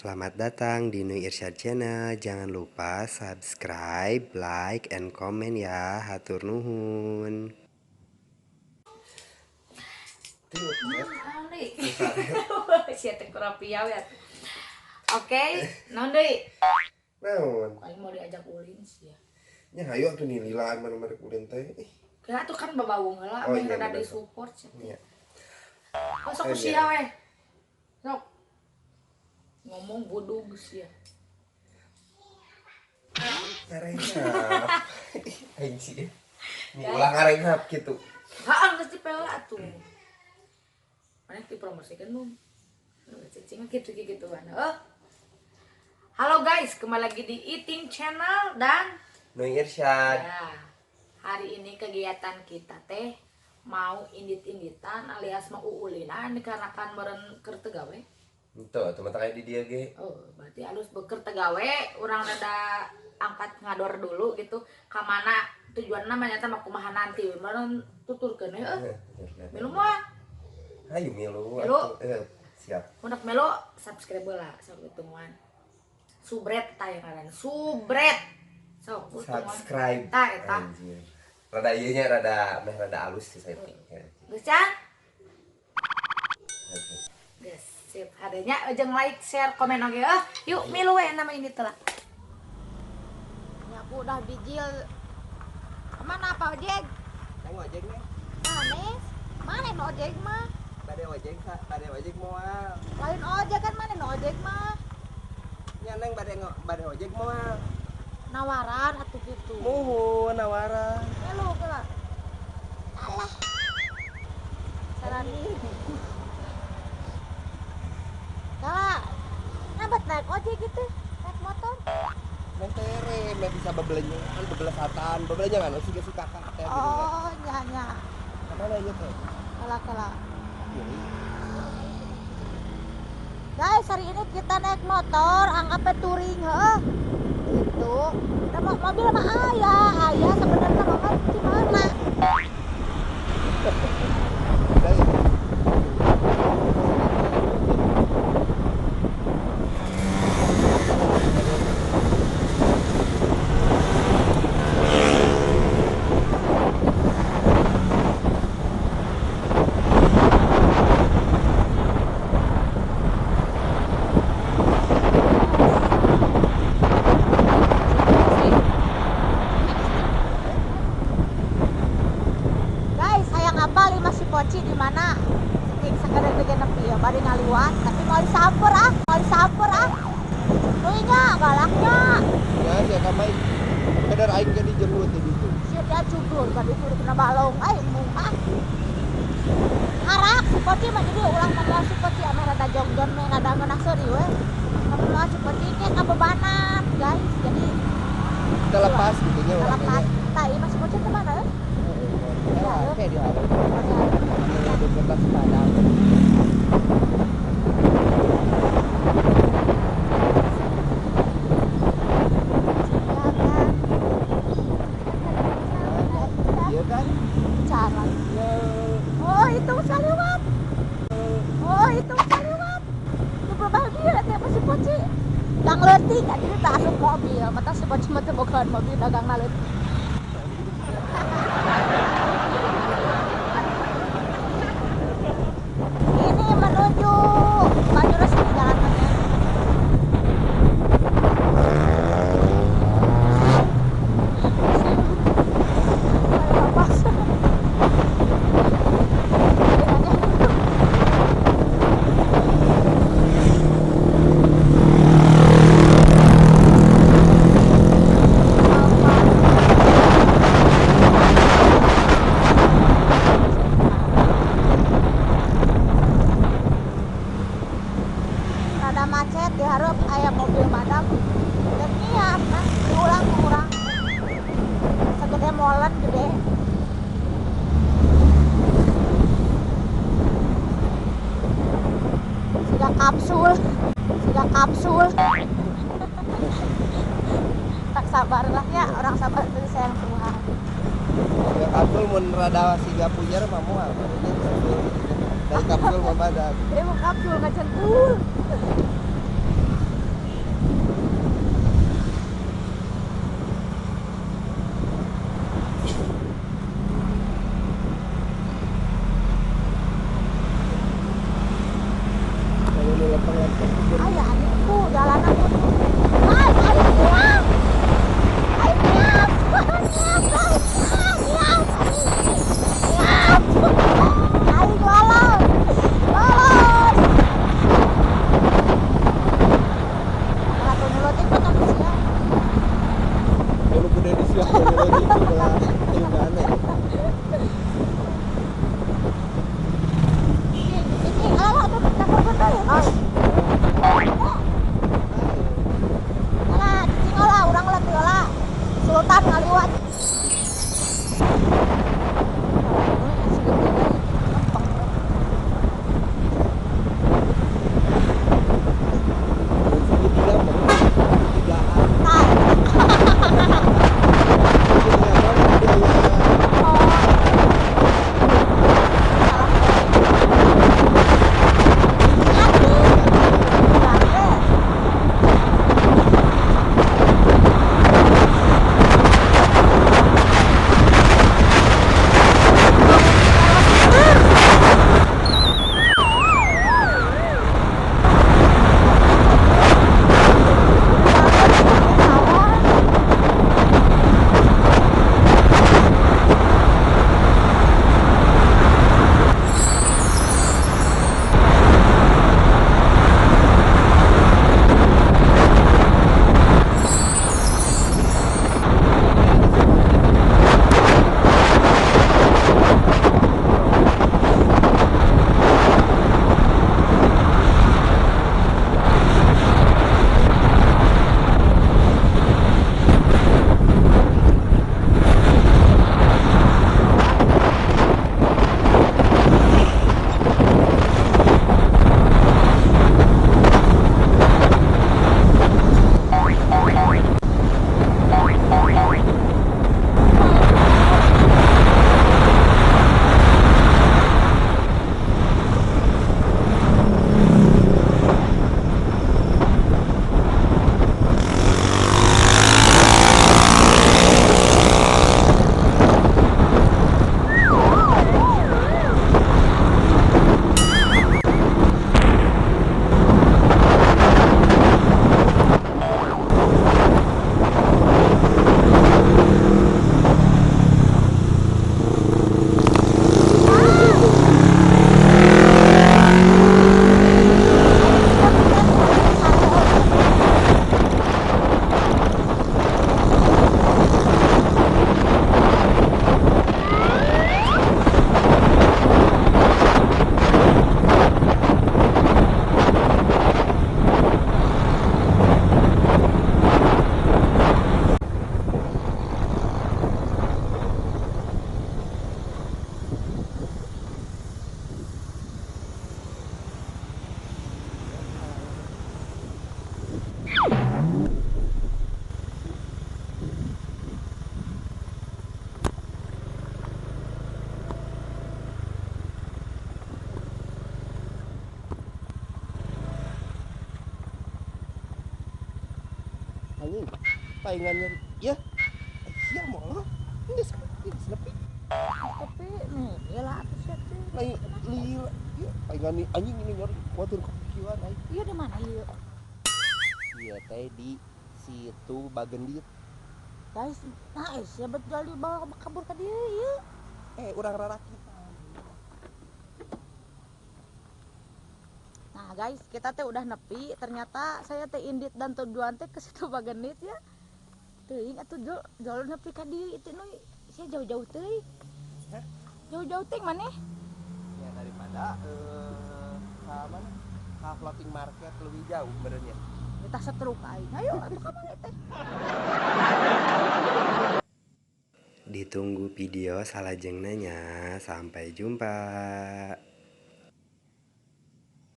Selamat datang di Nuy Irsyad Channel. Jangan lupa subscribe, like, and comment ya. Hatur nuhun. Oke, naon deui? Naon? Aing mau diajak ulin sih ya. Nya hayu atuh nililaan mana-mana ulin teh. Kira tuh kan babawung heula, oh, meh iya, rada disupport sih. Iya. Oh, sok sia weh. Sok. Ngomong bodog sia. Ngarenghap. Aing sih. Ulah ngarenghap kitu. Heeh, geus dipela atuh. Maneh dipromosikeun mung. Cicing kitu-kituan. Oh. Halo guys, kembali lagi di Eating Channel dan Nuy Irsyad. Ya, hari ini kegiatan kita teh mau indit-inditan alias mau uulinan dikarenakan meureun keur teu gawe. Henteu, atuh mah kayak di dieu ge. Oh, berarti alus beker teu gawe, urang rada angkat ngador dulu gitu. Ka mana tujuanna mah nyata mah kumaha nanti meureun tuturkeun we euy. Milu mah. Hayu milu. Milu. Siap. Mun milu subscribe lah sok hitungan. Subret tah yang ngaran. Subret. Sok subscribe. Tah eta. Rada ieu nya rada meh rada alus sih saya teh. Geus can? Geus, sip. Hadenya jeung like, share, komen oge. Yuk milu we nama ini teh lah. Nyapu udah bijil. Kemana apa ojek? Nang ojek nih. Manis. Mana nu ojek mah? Bade ojek, bade ojek moal. Lain ojek kan mana nu ojek mah? Nya neng bade ojek moal. Nawaran atuh kitu. Muhun nawaran. Milu geura. Alah. Sarani. Kala nabat naik ojek gitu, naik motor. Neng tere, meh bisa bebelenyangan, bebelesatan, bebelenyangan sih si kakak teh. Oh, nya nya. Kamana ieu teh? Kala kala. Guys, hari ini kita naik motor, anggapnya touring, heuh. Gitu. Kita mau mobil sama ayah, ayah sebenarnya mama di mana? Poci di mana? Cing sakadar teh nepi ya bari ngaliwat, tapi mau disamper ah, mau disamper ah. Nuinya galaknya. Ya sia ka mah kadar aing ge dijemur teh ditu. Sia dia cugur bari kudu kena balong aing mung ah. Harak si Poci mah jadi ulah ngomong si Poci ame rada jongjon meh rada ngeunah seuri we. Tapi moal si Poci ge kabebanan, guys. Jadi terlepas gitu nya urang. Terlepas. Tah ieu mah si Poci teh mana? Ya, oke di hareup. Dekat Padang. Iya kan? Cara. Oh, itu saliwat. Oh, itu saliwat. Itu berbahagia teh si Poci. Kang leutik jadi tak asup mobil. Mata si Poci mah teu bogaan mobil dagang leutik. Ini menuju Banyuresmi jalanannya. Rada macet diharap aya mobil madam dan iya kan diulang-ulang segede molen gede. Sudah kapsul, sudah kapsul. Tak sabar lah ya, orang sabar itu sayang Tuhan. Ya kapsul mun rada siga punya mah moal dari kapsul mah badan. Dia mau kapsul ngacentul. Aya itu jalanan tuh. Ay, ay, niap. Ay, niap. Niap, guys. Niap. Niap. Aing lolos. Lolos. Ratu nulotik mah kan sia. Kalau gede di siang nulotik belah aneh. Ini alah tuh takut bener ya. Alah, cicing olah, urang lah teu lah. Sultan ngaliwat. Segitiga mah tigaan. Nah, Anjing, palingannya ya. Sia moal. Geus geus nepi. Tapi nih, lah atuh sia teh. Lain lila. Ya, palingan anjing ini nyori kuatir kepikiran aing. Iya di mana ieu? Iya teh di situ Bagendit. Guys, nah sia bet jual dibawa kabur ka dieu ieu. Urang rarakitan. Nah guys, kita teh udah nepi, ternyata saya teh indit dan tujuan teh ke situ Bagendit ya. Teuing atuh jol nepi ka dieu itu nu sia jauh-jauh teuing. Hah? Jauh-jauh teuing maneh? Ya daripada ka mana? Ka floating market lebih jauh benernya. Kita setruk aing. Ayo atuh ka mana teh? Ditunggu video salajengna nya. Sampai jumpa.